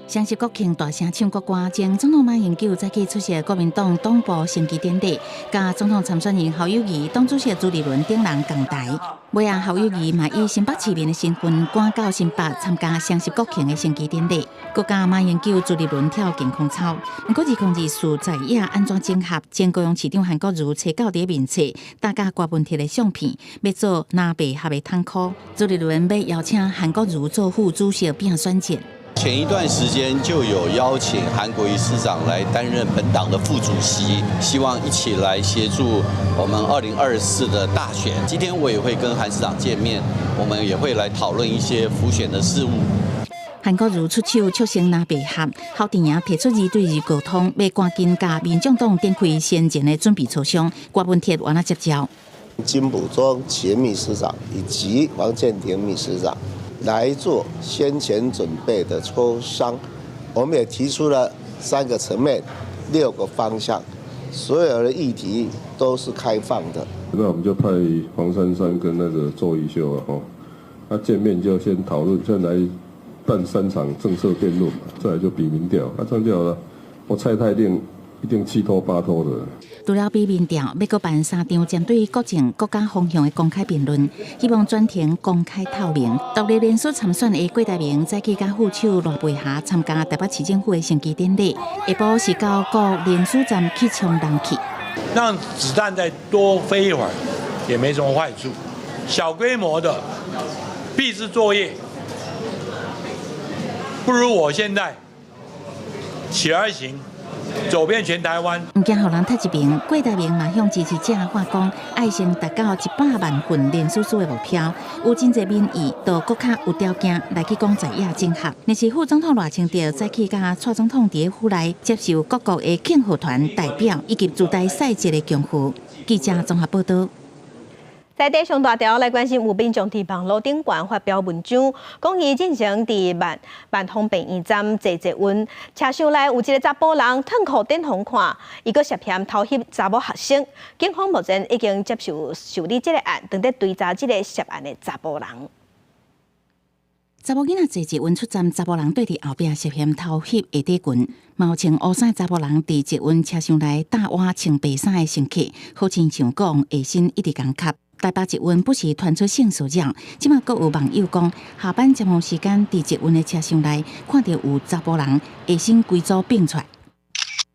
雙十國慶大聲唱國歌，前總統馬英九早起出席國民黨黨部升旗典禮，佮總統參選人侯友宜、黨主席朱立倫等人仝台。尾仔侯友宜嘛以新北市民的身份趕到新北參加雙十國慶的升旗典禮，閣佮馬英九、朱立倫跳健康操。毋過2024在野按怎整合？前高雄市長韓國瑜揣到佇面冊，大家郭文鐵的相片，欲做藍白合的窗口。朱立倫欲邀請韓國瑜做副主席拼選戰。前一段時間就有邀請韓國瑜市長來擔任本黨的副主席，希望一起來協助我們2024的大選。今天我也會跟韓市長見面，我們也會來討論一些輔選的事務。韓國瑜出手促成藍白合，侯陣營提出2對2溝通，欲趕緊佮民眾黨展開先前的準備磋商。郭文鐵原來接招，金溥聰前秘書長以及黃健庭秘書長來做先前準備的磋商，我們也提出了3個層面、6個方向，所有的議題都是開放的。那我們就派黃珊珊跟那個周一秀啊，吼，那見面就先討論，先來辦3場政策辯論，再來就比民調，那這樣就好了。我蔡太一定7拖8拖的。除了比民調，欲閣辦3場針對國政國家方向的公開辯論，希望全程公開透明。獨立連續參選的郭台銘早起佮副手賴佩霞參加台北市政府的升旗典禮，下晡是到各連署站去衝人氣，讓子彈再多飛一會兒，也沒什麼壞處。小規模的閉置作業，不如我現在起而行。走遍全台灣，毋驚予人踢一爿，郭台銘嘛向支持者喊講，愛先達到100萬份連署書的目標。有真濟民意，就閣較有條件來去講在野整合。若是副總統賴清德早起佮蔡總統佇府內接受各國的慶賀團代表以及自帶賽節的恭賀。記者綜合報導。在地上大條來關心，有民眾佇網路頂懸發表文章，講伊進前佇萬豐病院站坐捷運，車廂內有一個查埔人褪褲展予看，伊閣涉嫌偷翕查某學生。警方目前已經接受受理這個案，正佇追查這個涉案的查埔人。查某囡仔坐捷運出站，查埔人對佇後壁涉嫌偷翕下底裙，嘛有穿烏衫查埔人佇捷運車廂內搭倚穿白衫的乘客，好親像講下身一直仝吸。台北捷運不時傳出性騷擾，這馬閣有網友講，下班尖峰時間佇捷運的車廂內看著有查埔人下身規組變出來。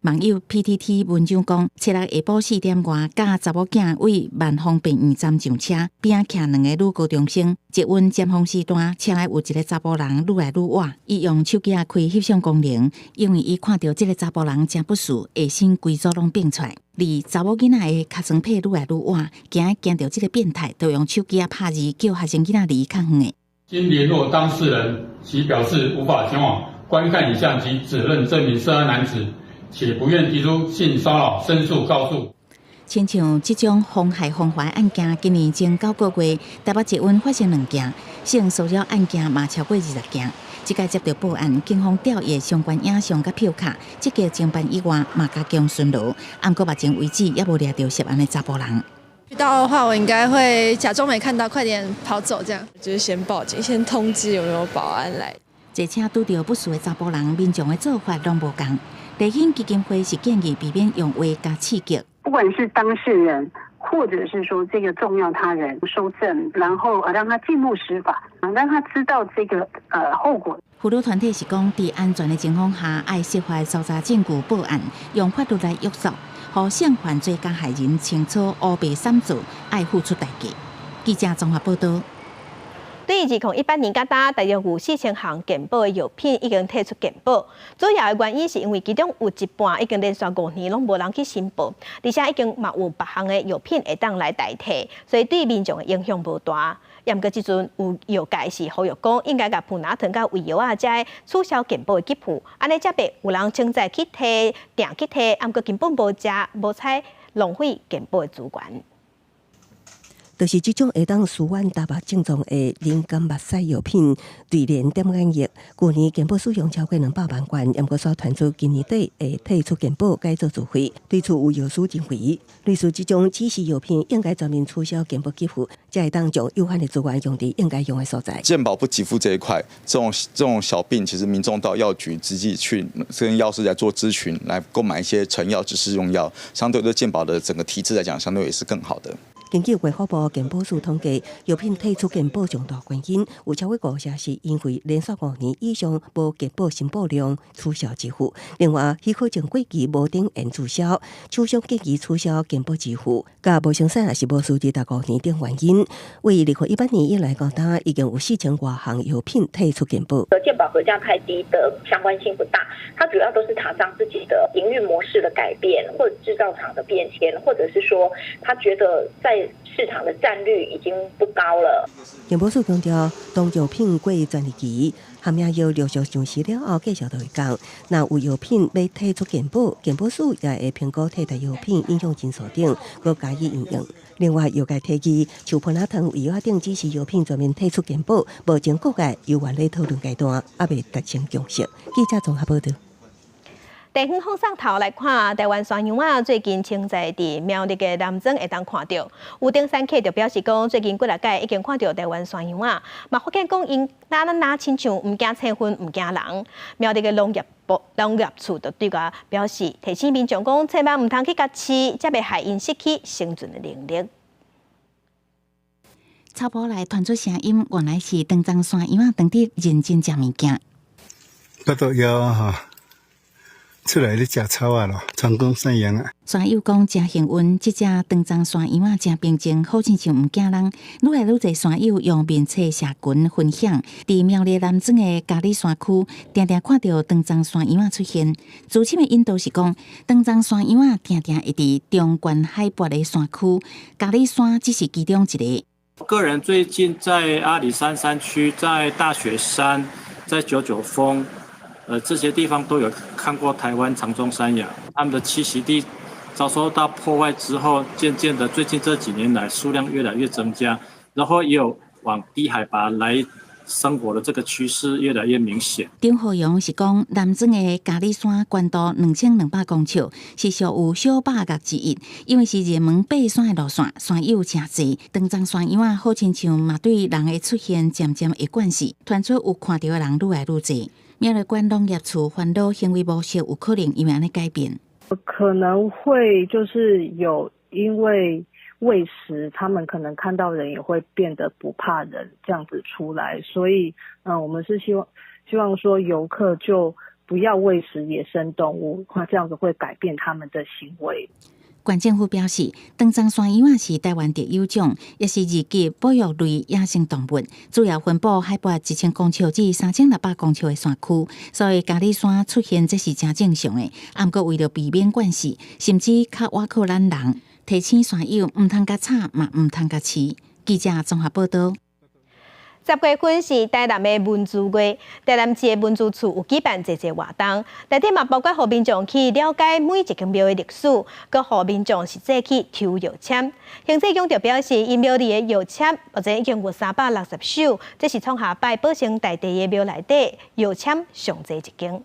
網友 PTT 文章講，七日下晡4點外，佮查某囝為萬豐病院站上車，邊仔徛兩个女高中生。捷運尖峰時段，車內有一個查埔人愈來愈倚，伊用手機仔開翕相功能，因為伊看著這个查埔人誠不順，下身規組攏變出來。而查某囡仔的尻川皮愈來愈倚，驚驚著這个變態，就用手機仔拍字叫學生囡仔離較遠的。經聯絡當事人，其表示無法前往觀看影像及指認這名涉案男子。且不願提出性騷擾申訴告訴。親像這種妨害風化案件，今年前9個月，台北捷運發生2件性騷擾案件，嘛超過20件。這擺接著報案，警方調閱相關影像佮票卡，積極偵辦以外，嘛加強巡邏。毋過目前為止，猶無掠著涉案的查埔人。遇到的話，我應該會假裝沒看到，快點跑走，這樣。就是先報警，先通知有沒有保安來。坐車拄著不順的查埔人，民眾的做法攏無仝。地景基金會是建議避免用話共刺激。不管是當事人，或者是說這個重要他人收證，然後讓他進入司法，讓他知道這個後果。婦女團體是講，佇安全的情況下，愛設法搜查證據報案，用法律來約束，予性犯罪加害人清楚烏白三做，愛付出代價。記者綜合報導。對2018年到今，大約有4000項健保的藥品已經退出健保。主要的原因是因為其中有一半已經連續5年攏無人去申報，而且已經嘛有別項的藥品會當來代替，所以對民眾的影響無大。毋過這陣有藥界是呼籲講，應該共普拿疼佮胃藥仔遮取消健保的給付，按呢才袂有人清早去提訂去提，毋過根本無食無採浪費健保的資源。就是這種會當舒緩打目症狀的人工目屎藥品，瑞聯點眼液。舊年健保使用超過200萬罐，毋過煞傳出今年底會退出健保改做自費。對此有藥師認為，類似這種指示藥品應該全面取消健保給付，才會當將有限的資源用佇應該用的所在。健保不給付這一塊，這種小病，其實民眾到藥局自己去跟藥師來做諮詢，來購買一些成藥、指示用藥，相對對健保的整個體制來講，相對也是更好的。根據衛福部健保署統計，藥品退出健保重大原因有超過5成是因為連續5年以上無健保申報量取消支付。另外，許可證過期無頂延註銷，廠商建議取消健保支付，佮無生產抑是無輸入達5年等原因。為2018年以來，到今已經有4000外項藥品退出健保。健保核價太低的相關性不大，它主要都是廠商自己的營運模式的改變，或者製造廠的變遷，或者是說他覺得在市場的佔率已經不高了。健保署強調，當藥品過專利期，含藥陸續上市了後，價錢就會降。若有藥品欲退出健保，健保署也會評估替代藥品影響因素等，閣加以應用。另外，藥界提議，像普拿疼、胃藥等指示藥品全面退出健保，目前各界猶原咧討論階段，猶未達成共識。記者綜合報導。地方放送頭來看，台灣山羊仔最近清早佇苗栗的南庄會當看著。有登山客就表示講，最近幾若擺已經看著台灣山羊仔，嘛發現講𪜶若若親像毋驚青雲，毋驚人。苗栗的農業部農業處就對外表示，提醒民眾講，千萬毋通去共飼，才袂害𪜶失去生存的能力。草埔內傳出聲音，原來是長鬃山羊仔當佇認真食物件。腹肚枵吼，出來咧食草仔囉，長鬃山羊仔。山友講誠幸運，這隻長鬃山羊仔誠平靜，好親像毋驚人。愈來愈濟山友用面冊社群分享，佇苗栗南庄的佳里山區，定定看著長鬃山羊仔出現。資深的引導是講，長鬃山羊仔定定會佇中懸海拔的山區，佳里山只是其中一個。個人最近在阿里山山區、在大雪山、在九九峰，這些地方都有看過台灣長鬃山羊，它們的棲息地遭受到破壞之後，漸漸的，最近這幾年來數量越來越增加，然後也有往低海拔來生活的這個趨勢越來越明顯。張浩陽是講，南庄的佳里山懸度2200公尺，是屬有小百岳之一，因為是熱門爬山的路線，山友誠濟。長鬃山羊仔好親像嘛對人的出現漸漸會慣勢，傳出有看著的人愈來愈濟。苗栗縣農業處煩惱行為模式有可能因為按呢改變，可能會就是有因為餵食，他們可能看到人也會變得不怕人這樣子出來，所以我們是希望說遊客就不要餵食野生動物，這樣子會改變他們的行為。縣政府表示，長鬃山羊仔是台灣特有種，也是二級保育類野生動物，主要分布海拔1000公尺至3600公尺的山區，所以佳里山出現這是誠正常的。毋過為著避免慣勢，甚至較倚靠咱人，提醒山友毋通共炒，嘛毋通共飼。記者綜合報導。10月份是台南的文字月，台南市的文字處有舉辦濟濟活動，內底嘛包括予民眾去了解每一間廟的歷史，閣予民眾實際去抽藥籤。行政局就表示，𪜶廟裡的藥籤目前已經有360手，這是創下擺保生大帝的廟內底藥籤上濟一間。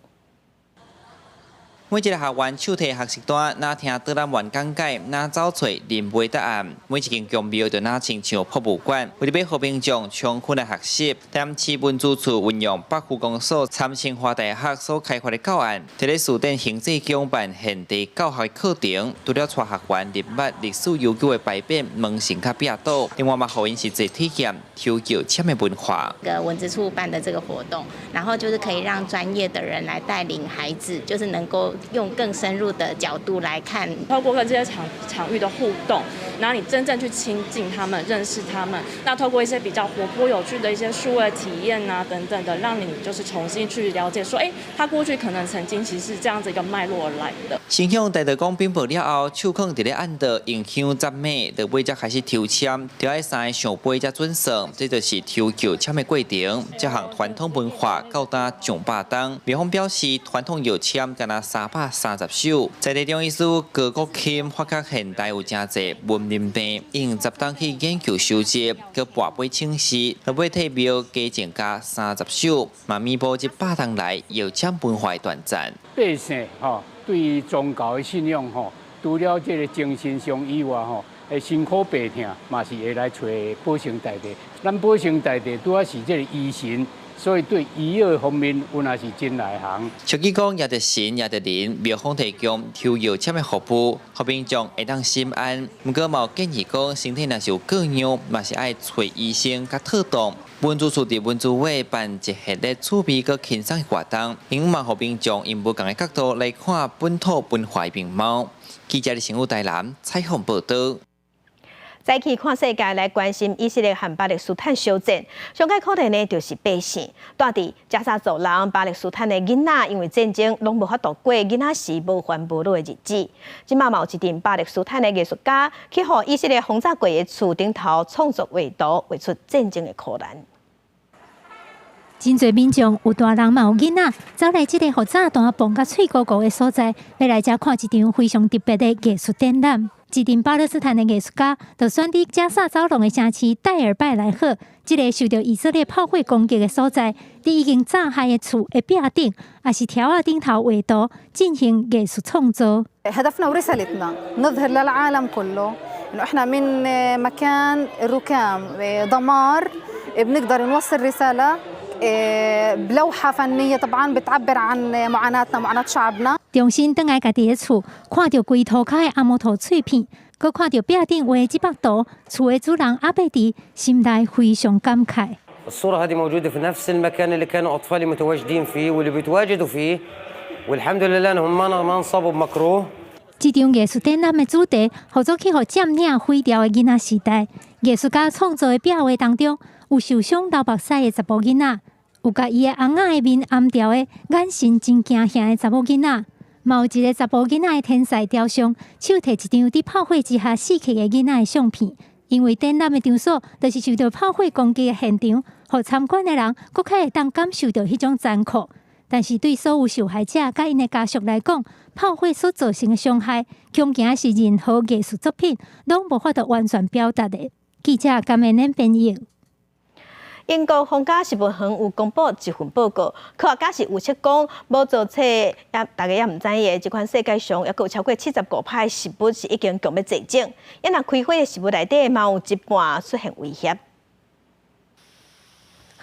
每一个學員手提學習單，若聽導覽員講解，若走揣認背答案。每一間宮廟就若親像博物館，為著欲予民眾充分來學習。台南市文資處運用北區公所參清華大學所開發的教案，佇咧書店行政舉辦現地教學課程，除了帶學員認捌歷史悠久的牌匾、門神佮壁圖，另外嘛，予𪜶實際體驗抽藥籤的文化。個文資處辦的這個活動，然後就是可以讓專業的人來帶領孩子，就是能夠用更深入的角度來看，透過跟這些場域的互動，然後你真正去親近他們、認識他們。那透過一些比較活潑有趣的一些數位體驗啊等等的，讓你就是重新去了解，說，哎，他過去可能曾經其實是這樣子一個脈絡而來的。先向大道公稟報了後，手囥佇咧案桌，用香扎馬，落尾才開始抽籤，著愛三个聖杯才準算，這就是抽藥籤的過程。這項傳統文化到今上百冬，廟方表示，傳統藥籤敢若330手，在地中醫師高國欽發覺現代有誠濟文明病，用10冬去研究收集，閣跋杯請示，落尾替廟加增加30手，嘛彌補這百冬來藥籤文化的斷層。百姓吼對宗教的信仰吼，除了這個精神上以外吼，會辛苦病痛嘛是會來揣保生大帝。咱保生大帝拄仔是這個醫神。所以對醫藥方面，阮也是真內行。俗語講，蜈著神，蜈著靈，廟方提供抽藥籤的服務，予民眾會當心安。毋過嘛有建議講，身體若是有過恙，嘛是愛揣醫生較妥當。文資處佇文資月辦一系列趣味閣輕鬆的活動，因嘛予民眾用無仝的角度來看本土文化面貌。記者的新聞台南採訪報導。再去看世界來關心以色列和巴勒斯坦相戰，上蓋可憐的就是百姓。蹛佇加沙走廊，巴勒斯坦的囡仔因為戰爭攏無法度過囡仔時無煩無惱的日子。這馬嘛有一陣巴勒斯坦的藝術家去予以色列轟炸過的厝頂頭創作畫圖，畫出戰爭的苦難。真濟民眾有大人嘛有囡仔，走來這個予炸彈爆甲碎糊糊的所在，欲來遮看一場非常特別的藝術展覽。一陣巴勒斯坦的藝術家就選佇加薩走廊的城市戴爾拜萊赫，這个受著以色列炮火攻擊的所在，佇已經炸害的厝的壁頂，抑是柱仔頂頭畫圖進行藝術創作。 هدفنا ورسالتنا نظهر للعالم كله انه احنا من مكان الركام دمار بنقدر نوصل رسالة بلوحة فنية طبعا بتعبر عن معاناتنا معاناة شعبنا。重新轉來家己的厝，看著規塗跤的紅毛塗碎片，閣看著壁頂畫的這幅圖，厝的主人阿伯迪心內非常感慨。 الصورة هذه موجودة في نفس المكان اللي كانوا أطفالي متواجدين فيه واللي بيتواجدوا فيه والحمد لله أنهم ما انصابوا بمكروه。這場藝術展覽的主題，號做去予佔領毀掉的囡仔時代。藝術家創作的壁畫當中，有受傷流目屎的查埔囡仔，有共伊的翁仔的面掩牢的眼神真驚嚇的查某囡仔，嘛有一个查埔囡仔的天才雕像，手提一張佇炮火之下死去的囡仔的相片。因為展覽的場所就是受著炮火攻擊的現場，予參觀的人閣較會當感受著彼種殘酷。但是對所有受害者佮𪜶的家屬來講，炮火所造成的傷害，恐驚是任何藝術作品攏無法度完全表達的。記者甘美恁編譯。英國皇家植物園有公布一份報告，科學家是預測講，無做冊，也大家也毋知影，這款世界上猶閣有超過75%的植物是已經強欲絕種，也若開花的植物內底嘛有一半出現威脅。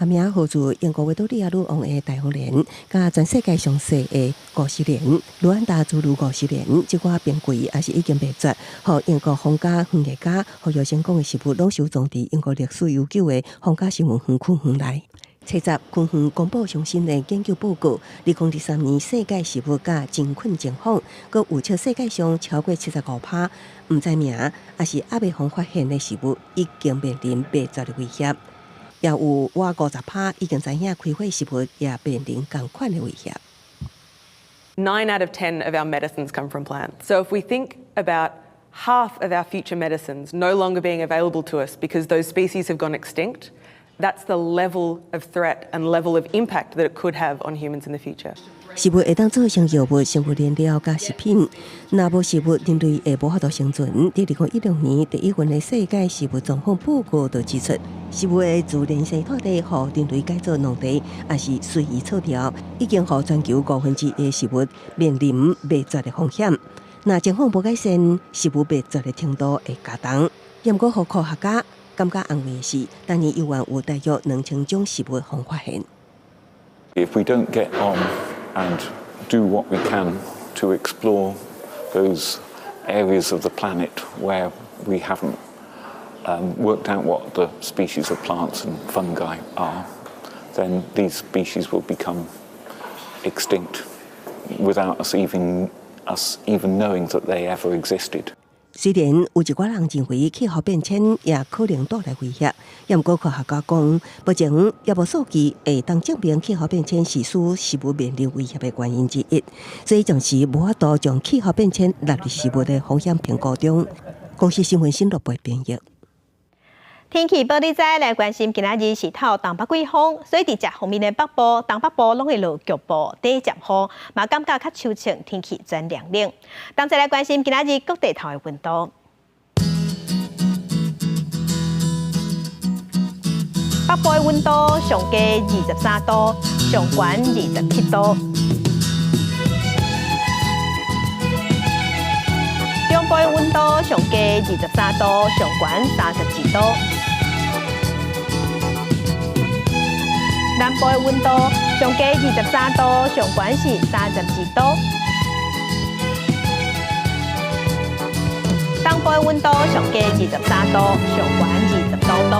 名號做英國維多利亞女王的大紅蓮，佮全世界上細的五十蓮，盧安達諸如五十蓮，這寡瀕危抑是已經滅絕。予英國皇家園藝家予藥先講的植物，攏收藏佇英國歷史悠久的皇家植物園區園內。初十，園方公布上新的研究報告，2023年世界植物佮真菌情況，閣預測世界上超過75%毋知名，抑是猶未予發現的植物，已經面臨滅絕的威脅。也有倚50%已經知影開花植物也面臨仝款的威脅。 9 out of 10 of our medicines come from plants. So if we think about half of our future medicines no longer being available to us because those species have gone extinct, That's the level of threat and level of impact that it could have on humans in the future. 食物會當做成藥物、生物燃料佮食品。若無食物，人類會無法度生存。佇2016年第一份的世界食物狀況報告就指出，食物的自然生態地，予人類改做農地，抑是隨意錯調，已經予全球1/5的食物面臨滅絕的風險。若情況無改善，食物滅絕的程度會加重。毋過，予科學家感覺安慰的是，當年猶原有大約2000種食物予發現。 If we don't get on and do what we can to explore those areas of the planet where we haven't worked out what the species of plants and fungi are, then these species will become extinct without us even knowing that they ever existed. 雖然有一寡人認為氣候變遷也可能帶來威脅，毋過科學家講，目前猶無數據會當證明氣候變遷是使食物面臨威脅的原因之一，所以暫時無法度將氣候變遷納入食物的風險評估中。公視新聞新錄播編譯。天氣報你知，來關心今仔日是透東北季風，所以佇這方面的北部、東北部攏會落局部短暫雨，嘛感覺較秋晴，天氣轉涼冷。同齊來關心今仔日各地頭的溫度。北部的溫度上低23度，上懸27度。中部的溫度上低23度，上懸32度。南部的溫度上低23度，上懸是32度。東部的溫度上低23度，上懸25度。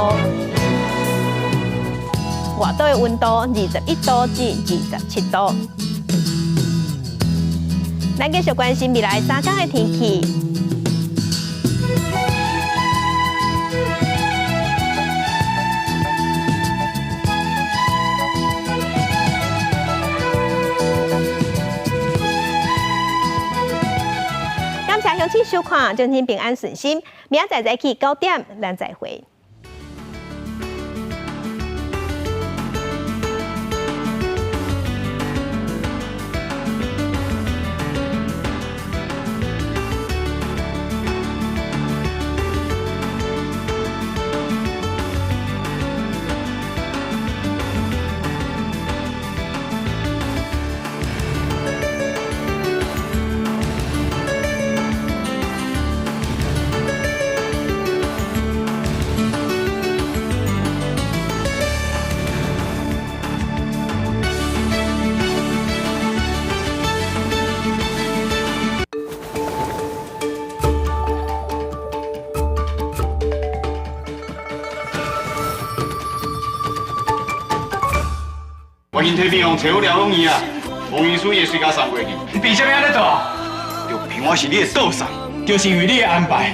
外島的溫度21度至27度。咱繼續關心未來3天的天氣。感謝鄉親收看，祝您平安順心。明仔載早起9點，咱再會。我𪜶提病房揣好療養院啊，王醫師會隨家送過去。你憑啥物按呢做？就憑我是你的桌上，就是因為你的安排。